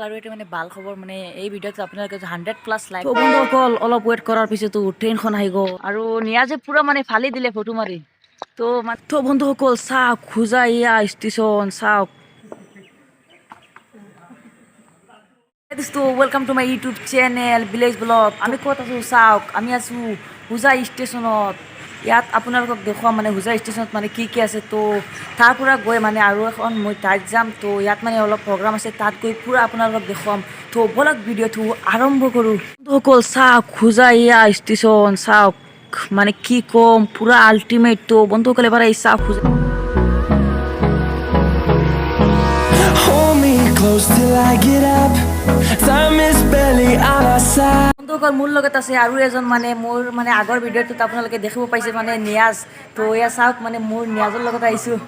আৰু এইটো মানে ভাল খবৰ, মানে এই ভিডিঅ'টো আপোনালোকে 100+ লাইক। বন্ধুসকল, অলপ ৱেইট কৰাৰ পিছতো ট্ৰেইনখন আহি গ'ল আৰু নিয়াজে পূৰা মানে ফালি দিলে ফটো মাৰি। তো বন্ধুসকল, চাওক, হোজাই এয়া ষ্টেচন চাওক। দোস্তো, welcome to my YouTube channel Village Blog। আমি ক'ত আছোঁ চাওক, আমি আছোঁ হোজাই ষ্টেচনত। ইয়াত আপোনালোকক দেখুৱাম মানে হোজাই ষ্টেচনত মানে কি কি আছে। তো তাৰ পৰা গৈ মানে আৰু এখন মই তাত যাম। তো ইয়াত মানে অলপ প্ৰগ্ৰাম আছে, তাত গৈ পূৰা আপোনালোকক দেখুৱাম। তো ব'লক, ভিডিঅ'টো আৰম্ভ কৰোঁ। বন্ধুসকল, চাওক, হোজাই এয়া ষ্টেচন চাওক, মানে কি ক'ম, পূৰা আল্টিমেট। তো বন্ধুসকল, এবাৰ এই চাওক Hojai. Hold me close till I get up. Time is barely on our side. বন্ধুসকল, মোৰ লগত আছে আৰু এজন, মানে মোৰ মানে আগৰ ভিডিঅ'টোত আপোনালোকে দেখিব পাইছে, মানে নিয়াজ। তো এয়া চাওক, মানে মোৰ নিয়াজৰ লগত আহিছোঁ।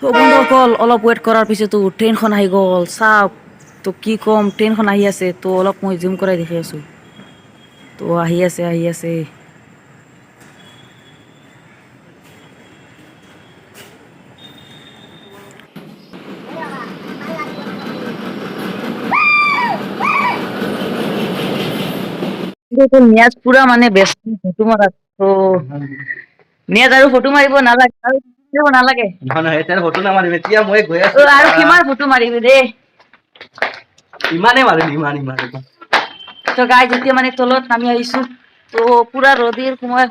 তো বন্ধুসকল, অলপ ৱেইট কৰাৰ পিছতো ট্ৰেইনখন আহি গ'ল। চাওক, তো কি ক'ম, ট্ৰেইনখন আহি আছে। তো অলপ মই জুম কৰাই দেখি আছোঁ। তো আহি আছে, আহি আছে। নিয়াজ পুৰা মানে ব্যস্ত ফটো মৰাত। তো নিয়াজ, আৰু ফটো মাৰিব নালাগে, আৰু মাৰিব নালাগে। নহয় নহয়, এতিয়া ফটো নামাৰিম, এতিয়া মই গৈ আছো। অ, আৰু কিমান ফটো মাৰিবি দেই? ইমানে মাৰিম, ইমান ইমান একদম। তো গাইজ, এতিয়া মানে তলত নামি আহিছো। তো পুৰা ৰ'দৰ সময়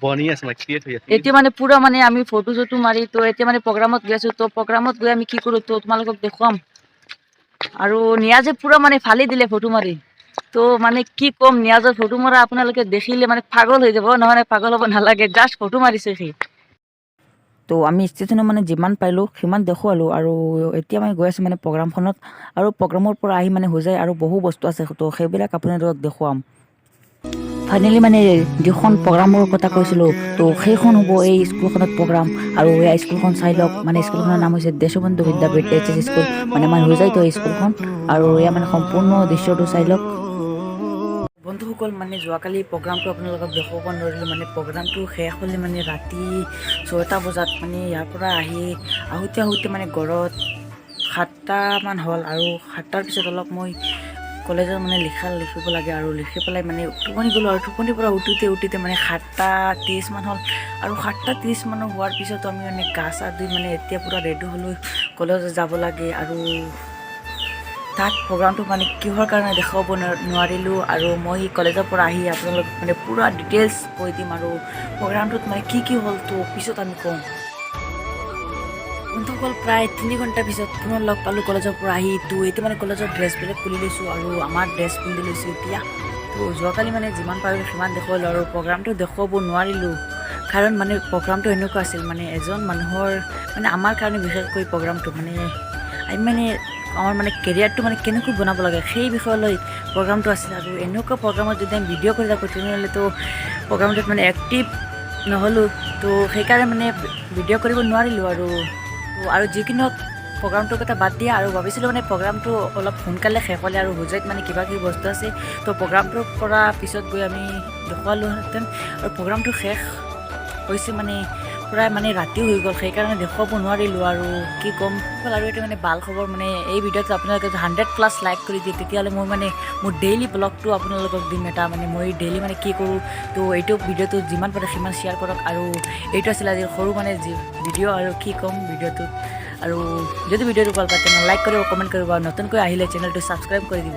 বনি আছে, মানে ক্ৰিয়েট হৈ আছে। এতিয়া মানে পুৰা মানে আমি ফটো চটো মাৰি, তো এতিয়া মানে প্ৰগ্ৰামত গৈ আছো। তো প্ৰগ্ৰামত গৈ আমি কি কৰো, তো তোমালোকক দেখুৱাম। আৰু নিয়াজে পুৰা মানে ফালি দিলে ফটো মাৰি। তো মানে কি ক'ম, নিয়াজৰ ফটো মৰা আপোনালোকে দেখিলে মানে পাগল হৈ যাব। নহয়, পাগল হ'ব নালাগে, জাষ্ট ফটো মাৰিছে সি। তো আমি ষ্টেচনত মানে যিমান পাৰিলোঁ সিমান দেখুৱালোঁ আৰু এতিয়া আমি গৈ আছোঁ মানে প্ৰগ্ৰামখনত। আৰু প্ৰগ্ৰামৰ পৰা আহি মানে হোজাই আৰু বহু বস্তু আছে, তো সেইবিলাক আপোনালোকক দেখুৱাম। ফাইনেলি মানে যিখন প্ৰগ্ৰামৰ কথা কৈছিলোঁ, তো সেইখন হ'ব এই স্কুলখনত প্ৰগ্ৰাম। আৰু এই স্কুলখন চাই লওক, মানে স্কুলখনৰ নাম হৈছে দেশবন্ধু বিদ্যাপীঠ এইচএছ স্কুল, মানে আমাৰ হোজাইত এই স্কুলখন। আৰু এয়া মানে সম্পূৰ্ণ দৃশ্যটো চাই লওক। বন্ধুসকল, মানে যোৱাকালি প্ৰগ্ৰামটো আপোনালোকক দেখুৱাব নোৱাৰিলোঁ। মানে প্ৰগ্ৰামটো শেষ হ'লে মানে ৰাতি 6টা বজাত মানে ইয়াৰ পৰা আহি আহোঁতে আহোঁতে মানে ঘৰত 7টামান হ'ল। আৰু 7টাৰ পিছত অলপ মই কলেজত মানে লিখিব লাগে আৰু লিখি পেলাই মানে টোপনি গ'লোঁ। আৰু টোপনিৰ পৰা উঠোঁতে উঠোঁতে মানে 7টা 30মান হ'ল। আৰু 7টা 30মানৰ হোৱাৰ পিছত আমি মানে গা চা ধুই মানে এতিয়া পূৰা ৰেডি হ'লোঁ, কলেজত যাব লাগে। আৰু তাত প্ৰগ্ৰামটো মানে কিহৰ কাৰণে দেখুৱাব নোৱাৰিলোঁ। আৰু মই কলেজৰ পৰা আহি আপোনালোকক মানে পূৰা ডিটেইলছ কৈ দিম আৰু প্ৰগ্ৰামটোত মানে কি কি হ'ল, তো পিছত আমি ক'ম। বন্ধুসকল, প্ৰায় 3 ঘণ্টাৰ পিছত পুনৰ লগ পালোঁ কলেজৰ পৰা আহি। তো এতিয়া মানে কলেজৰ ড্ৰেছবিলাক খুলি লৈছোঁ আৰু আমাৰ ড্ৰেছ পিন্ধি লৈছোঁ এতিয়া। তো যোৱাকালি মানে যিমান পাৰিলোঁ সিমান দেখুৱালোঁ আৰু প্ৰগ্ৰামটো দেখুৱাব নোৱাৰিলোঁ, কাৰণ মানে প্ৰগ্ৰামটো এনেকুৱা আছিল, মানে এজন মানুহৰ মানে আমাৰ কাৰণে বিশেষকৈ প্ৰগ্ৰামটো মানে আমি মানে আমাৰ মানে কেৰিয়াৰটো মানে কেনেকৈ বনাব লাগে সেই বিষয়লৈ প্ৰগ্ৰামটো আছিল। আৰু এনেকুৱা প্ৰগ্ৰামত যদি আমি ভিডিঅ' কৰি থাকোঁ, তেনেহ'লেতো প্ৰগ্ৰামটোত মানে এক্টিভ নহ'লোঁ। তো সেইকাৰণে মানে ভিডিঅ' কৰিব নোৱাৰিলোঁ। আৰু যিকি নহওক, প্ৰগ্ৰামটোৰ কথা বাদ দিয়া। আৰু ভাবিছিলোঁ মানে প্ৰগ্ৰামটো অলপ সোনকালে শেষ হ'লে আৰু হোজাইত মানে কিবা কিবি বস্তু আছে, তো প্ৰগ্ৰামটোৰ পৰা পিছত গৈ আমি দেখুৱালোহেঁতেন। আৰু প্ৰগ্ৰামটো শেষ হৈছে মানে প্ৰায় মানে ৰাতিও হৈ গ'ল, সেইকাৰণে দেখুৱাব নোৱাৰিলোঁ। আৰু কি ক'ম। আৰু এইটো মানে ভাল খবৰ, মানে এই ভিডিঅ'টো আপোনালোকে 100+ লাইক কৰি দিয়ে, তেতিয়াহ'লে মই মানে মোৰ ডেইলি ব্লগটো আপোনালোকক দিম এটা, মানে মই ডেইলি মানে কি কৰোঁ। তো এইটো ভিডিঅ'টো যিমান পাৰে সিমান শ্বেয়াৰ কৰক। আৰু এইটো আছিল আজিৰ সৰু মানে যি ভিডিঅ', আৰু কি ক'ম ভিডিঅ'টোত। আৰু যদি ভিডিঅ'টো ভাল পায়, তেনেহ'লে লাইক কৰিব, কমেণ্ট কৰিব আৰু নতুনকৈ আহিলে চেনেলটো ছাবস্ক্ৰাইব কৰি দিব।